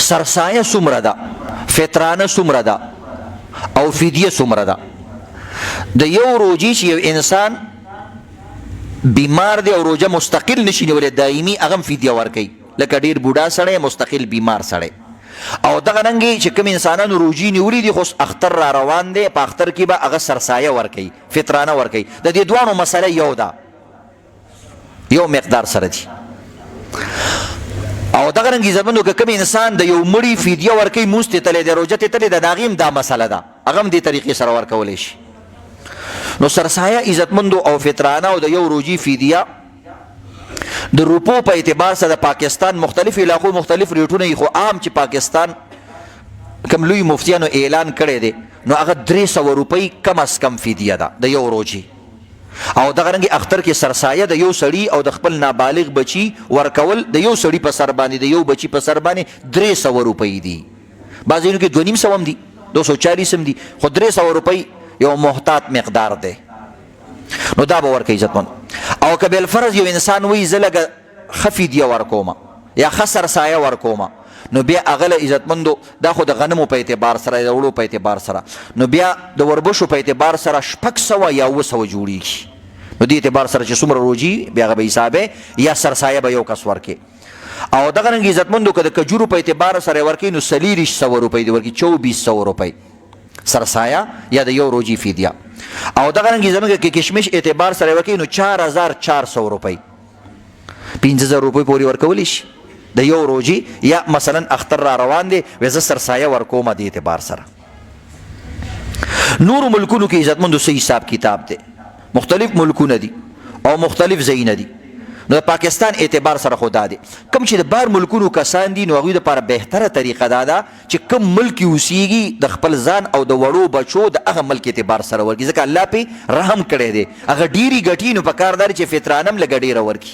سرسایه څومره ده، فطرانه څومره ده او فدیه څومره ده. د یو روجي چې یو انسان بیمار دی او روزه مستقل نشي نیولای، دایمي، هغه هم فدیه ورکوي، لکه ډیر بوډا سړی، مستقل بیمار سړی. او دغه رنګي چې کوم انسانانو روزي نیولې دي خو اختر را روان دی، په اختر کې به هغه سرسایه ورکوي، فطرانه ورکوي. د دې دواړو مسله یو ده، یو مقدار سره دي. او دغه رنګ عزتمندو، که کوم انسان د یو مړي فدیه ورکوي، مونځ ته تللی دی، روژه ته تللی ده، د هغې هم دا مسله ده، هغه هم دې طریقې سره ورکولی شي. نو سرسایه عزتمندو او فطرانه او د یو روژې فدیه د روپو په اعتبار سره د پاکستان مختلف علاقو مختلف ریټونه، خو عام چې پاکستان کوم لوی مفتیانو اعلان کړی دی، نو هغه 300 روپۍ کم از کم فدیه ده د یو روژې. او دغه رنګ اختر کې سرسایه د یو سړي او د خپل نابالغ بچي ورکول، د یو سړي په سر باندې، د یو بچي په سر باندې 300 روپۍ دي. بعضې کې 250 هم دي، 240 هم دي، خو 300 روپۍ یو محتاط مقدار دی، نو دا به ورکوي عزتمند. او که بالفرض یو انسان وایي زه لږه ښه فدیه ورکوم یا ښه سرسایه ورکوم، نو بیا هغه له عزتمندو دا خو د غنمو په اعتبار سره، د وړو په اعتبار سره، نو بیا د وربشو په اعتبار سره 600 یا 700 جوړیږي. نو دې اعتبار سره چې څومره روجي بیا هغه به حسابې یا سرسایه به یو کس ورکې. او دغه رنګ عزتمندو که د کجورو په اعتبار سره ورکې، نو 2400 روپۍ دې ورکې، 2400 روپۍ سرسایه یا د یو روجي فدیه. او دغه رنګ زمونږ کې کشمش اعتبار سره ورکې، نو 4400 روپۍ، 5000 روپۍ پورې ورکولی شي د یو روجي. یا مثلا اختر را روان دی، وې زه سرسایه ورکوم د اعتبار سره. نور ملکونو کې عزتمندو صحیح حساب کتاب دی، مختلف ملکونه دي او مختلف ځایونه دي. نو د پاکستان اعتبار سره خدا دی، کوم چې د بار ملکونو کسان دي، نو هغوی دپاره بهتره طریقه دا ده چې کوم ملک کې اوسیږي، د خپل ځان او د وړو بچو د هغه ملک اعتبار سره ورکړي، ځکه الله پې رحم کړی دی، هغه ډېرې ګټي، نو په کار دا چې فطرانه هم لږه ډېره ورکړي.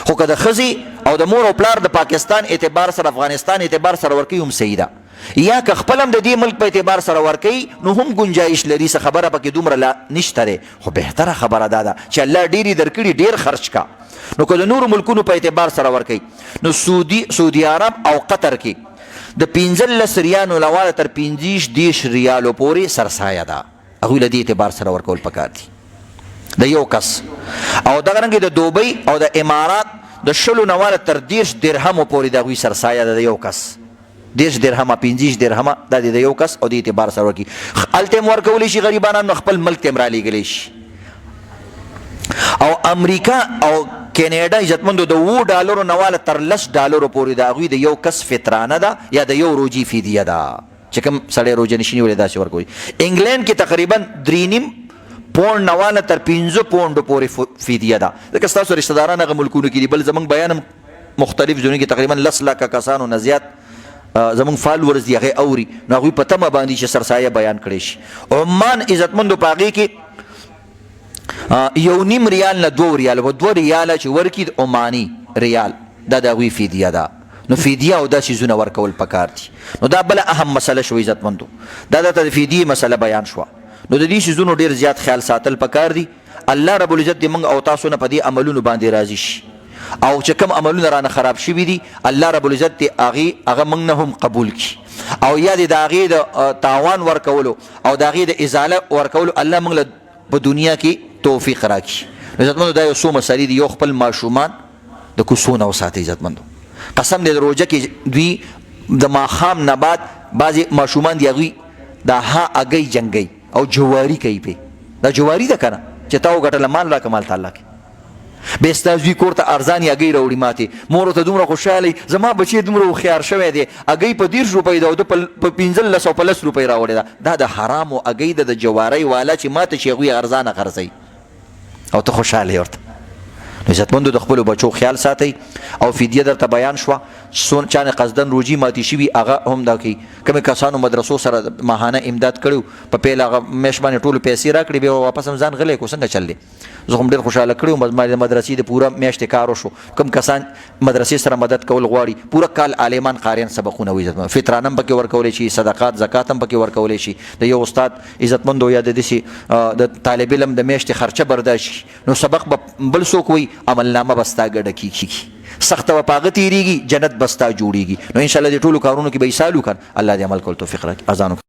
خو که د ښځې او د مور او پلار د پاکستان اعتبار سره، افغانستان اعتبار سره ورکوي هم صحیح ده، یا که خپل هم د دې ملک په اعتبار سره ورکوي نو هم گنجایش لري، څه خبره پکې دومره لا نشته دی. خو بهتره خبره دا ده چې الله ډېرې درکړي، ډېر خرچ کا. نو که د نورو ملکونو په اعتبار سره ورکوي، نو سعودي عرب او قطر کې د 15 ریالو لواله تر 25 30 ریالو پورې سرسایه ده، هغوی له دې اعتبار سره ورکول پکار دي د یو کس. او دغه رنګ د دوبۍ او د امارات د 20 نواله تر 30 درهمو پورې د هغوی سرسایه ده د یو کس، 30 درهمه، 25 درهمه، دا د یو کس، او د اعتبار سره ورکړي. هلته هم ورکولی شي غریبانو، خپل ملک ته هم رالیږلی شي. او امریکا او کینیډا عزتمندو د 7 ډالرو نواله تر 10 ډالرو پورې د هغوی د یو کس فطرانه ده یا د یو روجي فدیه ده، چې کوم سړی روژه نشي نیولی داسې ورکوي. انګلند کې تقریبا 3.5 پونډ نواله تر 5 پونډو پورې فدیه ده، ځکه ستاسو رشته داران هغه ملکونو کې دي. بل زمونږ بیان هم مختلف ځایونو کې تقریبا 10 لکه کسانو نه زیات زمونږ فالورز دي، هغه اوري، نو هغوی په تمه باندې چې سرسایه بیان کړی شي. عمان عزتمندو په هغې کې 1.5 ریال نه 2 ریال، و 2 ریاله چې ورکړي عماني ریال، دا د هغوی فدیه ده. نو فدیه او دا څیزونه ورکول پکار دي. نو دا بله اهم مسله شوه عزتمندو، دا درته د فدیې مسله بیان شوه. نو د دې څیزونو ډېر زیات خیال ساتل پکار دي. الله رب العزت دې موږ او تاسو نه په دې عملونو باندې راضي شي، او چې کوم عملونه رانه خراب شوي دي، الله رب العزت دې هغه موږ نه هم قبول کړي، او یا دې د هغې د تاوان ورکولو او د هغې د ازاله ورکولو الله موږ له په دنیا کې توفیق راکړي. عزتمندو، دا یو څو مسلې دي. یو، خپل ماشومان د کوڅو نه وساتئ. عزتمندو، قسم دې روژه کې دوی د ماښام نه بعد بعضې ماشومان دي، هغوی د ها اګۍ جنګوي او جواري کوي پې. دا جواري ده که نه چې تا وګټله مال راکړه، مال ته الله کې بیا ستا زوی کور ته ارزانې هګۍ راوړي، ماتې مور ورته دومره خوشحاله، زما بچی دومره هوښیار شوی دی، هګۍ په 30 روپۍ ده او ده په 15 او په 10 روپۍ راوړې ده. دا د حرامو هګۍ ده، د جوارۍ والا چې ماته چې هغوی ارزانه خرڅوي او ته خوشحاله یې ورته. نو عزتمندو، د خپلو بچو خیال ساتئ. او فدیه درته بیان شوه. چا نه قصدن روجي ماتې شوي، هغه هم دا کوي. کومې کسانو مدرسو سره ماهانه امداد کړی، په پیل هغه میاشت باندې ټولو پیسې راکړې، بیا واپس هم ځان غلی کو، څنګه چل دی؟ زه هم ډېر خوشحاله کړی وم، ما د مدرسې د پوره میاشتې کار وشو. کوم کسان مدرسې سره مدد کول غواړي، پوره کال عالمان قاریان سبقونه وایي، عزتمند فطرانه هم پکې ورکولی شي، صدقات زکات هم پکې ورکولی شي. د یو استاد عزتمندو یا د داسې د طالب علم د میاشتې خرچه برداشت شي، نو سبق به بل څوک وایي، عملنامه به ستا ګډه کېږي. سخته به په هغه تېرېږي، جنت به ستا جوړېږي. نو انشاءالله دې ټولو کارونو کې به حصه الو که الله دې عمل کولو توفیق راکړي. اذان وکړه.